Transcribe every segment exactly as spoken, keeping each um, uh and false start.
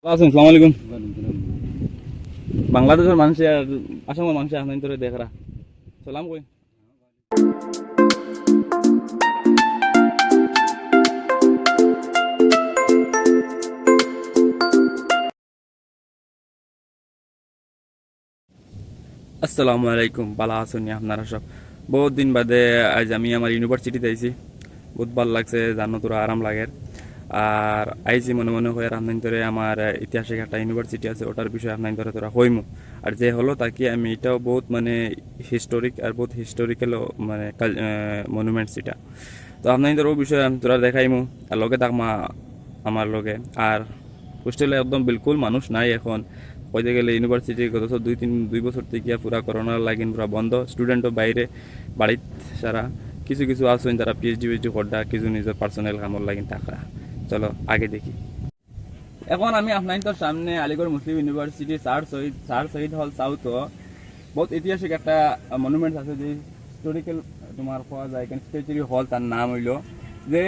ভালা আছইন? আসসালামু আলাইকুম। বাংলাদেশর মানষে আর আসামর মানষে আপনাইনতরে দেখরা। সালাম কই। আসসালামু আলাইকুম, ভালা আছইন নি আপনারা সব? বউত দিন বাদে আইজ আমি আমার university-ত আইছি। বউত ভালা লাগছে, জানো তোরা আরাম লাগের। আর আইছি মনে মনে কইয়ার আপনাইনতরে আমার, আহ, ঐতিহাসিক একটা university আছে, ওটার বিষয়ে আপনাইনতরে তোরা কইমু। আর যে hall-ও থাকি আমি, এটাও বউত মানে historic আর বউত historical মানে কাল-, আহ, monuments এটা। তো আপনাইনতরে ও বিষয়ে আমি তোরা দেখাইমু, আর লগে থাকমা আমার লগে। আর hostel-এ একদম বিলকুল মানুষ নাই এখন। কইতে গেলে university গত দুই তিন, দুই বছর থাকি পুরা করোনার লাগিন পুরা বন্ধ। Student-ও বাইরে, বাড়িত সারা। কিছু কিছু আছইন তারা PhD ফিএইচডি কররা, কিছু নিজর personal কামর লাগিন থাকরা। চলো আগে দেখি। এখন আমি আপনাইনতর সামনে আলিগড় মুসলিম University, স্যার সৈয়দ, স্যার সৈয়দ Hall South-ও বউত ঐতিহাসিক একটা monument আছে, যে historical তোমার কওয়া যায়, এখানে statuary hall, তার নাম অইলো যে,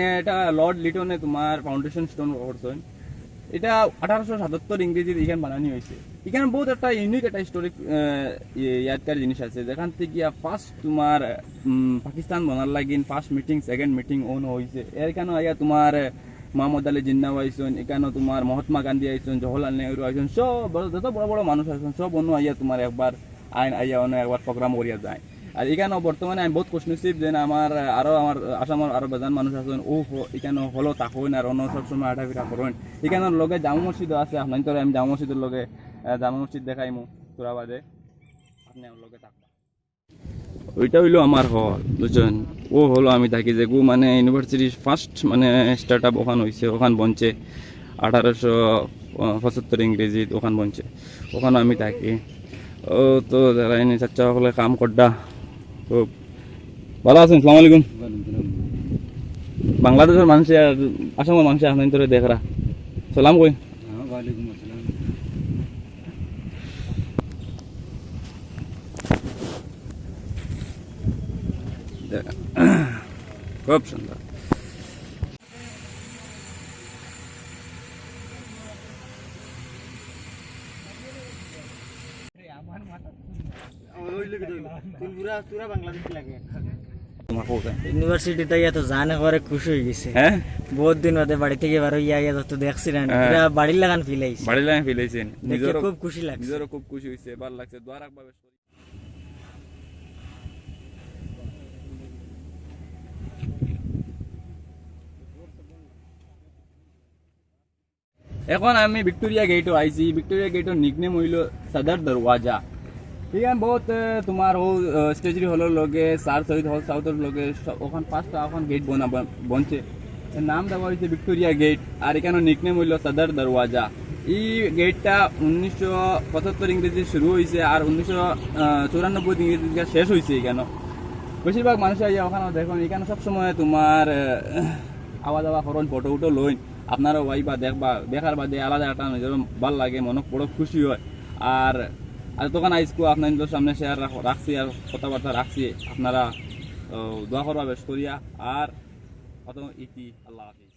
এ, এটা Lord Lytton-এ তোমার foundation stone করছইন। এটা আঠারোশো সাতাত্তর ইংরেজিত এখান বানানি অইছে। এখান বউত একটা unique একটা historic, এ, ইয়ে, ইয়াদগার জিনিস আছে, যেখান থাকি গিয়া first তোমার, উম, পাকিস্তান বনার লাগিন first meeting, second meeting অনো অইছে। এর এখানো আইয়া তোমার, এ, মোহাম্মদ আলী জিন্নাও আইছইন, এখানো তোমার মহাত্মা গান্ধী আইছইন, জওহরলাল নেহরু আইছইন, সব বড়, যত বড় বড় মানুষ আইছইন, সব অনো আইয়া তোমার একবার আইন আইয়া অনো একবার program করিয়া যায়। আর এখানো বর্তমানে আমি বউত খুশনসিব যে আমার আরো আমার আসামর আরো বেজান মানুষ আছইন, ও হ-, এখানো hall-ও থাকইন আর অনো সব সময় আটাফিরা করইন। এখানোর লগে জামা মসজিদও আছে, আপনাইনতরে আমি জামা মসজিদর লগে, আহ, জামা মসজিদ দেখাইমু তোরা বাদে, আপনে আমার লগে থাকবা। ওইটা অইলো আমার hall, বুঝছইন? ও hall-ও আমি থাকি, যেগু মানে university-র first মানে start-up ওখান অইছে, ওখান বনছে আঠারোশো পঁচাত্তর ইংরেজিত, ওখান বনছে, ওখানো আমি থাকি। ও তো যারা এনে চাচা সকলে কাম কররা, তো ভালা আছইন? আসসালামু আলাইকুম। বাংলাদেশর মানষে আর আসামর মানষে আপনাইনতরে দেখরা। সালাম কই। হ্যাঁ, ওয়ালাইকুম আসসালাম। খুব সুন্দর। আমার পুরা, পুরা বাংলাদেশ লাগে। তোমার কও কেন? University-ত আইয়া তো জান একবারে খুশি অই গেছে। হ্যাঁ? বউত দিন বাদে বাড়ি থাকি বার অইয়া আইয়া যত দেখছি না, হ্যাঁ। পুরা বাড়ির লাখান feel আইছে। বাড়ির লাখান feel আইছে। দেখে নিজরও, খুব খুশি লাগছে। নিজরও খুব খুশি অইছে, ভালা লাগছে। দোয়া রাখবা বেশ করি। এখন আমি Victoria Gate-ও আইছি। Victoria Gate-র nickname অইলো সদর দরওয়াজা। ঠিক আছে, বউত, আহ, তোমার ও, আহ, statuary hall-র লগে, স্যার সৈয়দ Hall South-র লগে, স-, ওখান পাঁচটা ওখান gate বনা-, বন-, বনছে। এর নাম দেওয়া অইছে Victoria Gate, আর এখানো nickname অইলো সদর দরওয়াজা। ই gate-টা উনিশশো পঁচাত্তর ইংরেজি শুরু অইছে, আর উনিশশো চুরানব্বই ইংরেজি শেষ অইছে এখানো। বেশিরভাগ মানুষ আইয়া ওখানো দেখইন, এখানো সবসময় তোমার, আহ, আওয়া যাওয়া করইন, ফটো উটো লইন। আপনারাও আইবা, দেখবা, দেখার বাদে আলাদা একটা নিজরও ভালা লাগে, মনো বড় খুশি অয়। আর, আর তখন আইজকু আপনাইনতর সামনে share রাখ-, রাখছি আর কথাবার্তা রাখছি। আপনারা, আহ, দোয়া করবা বেশ করিয়া। আর কত ইতি, আল্লাহ হাফিজ।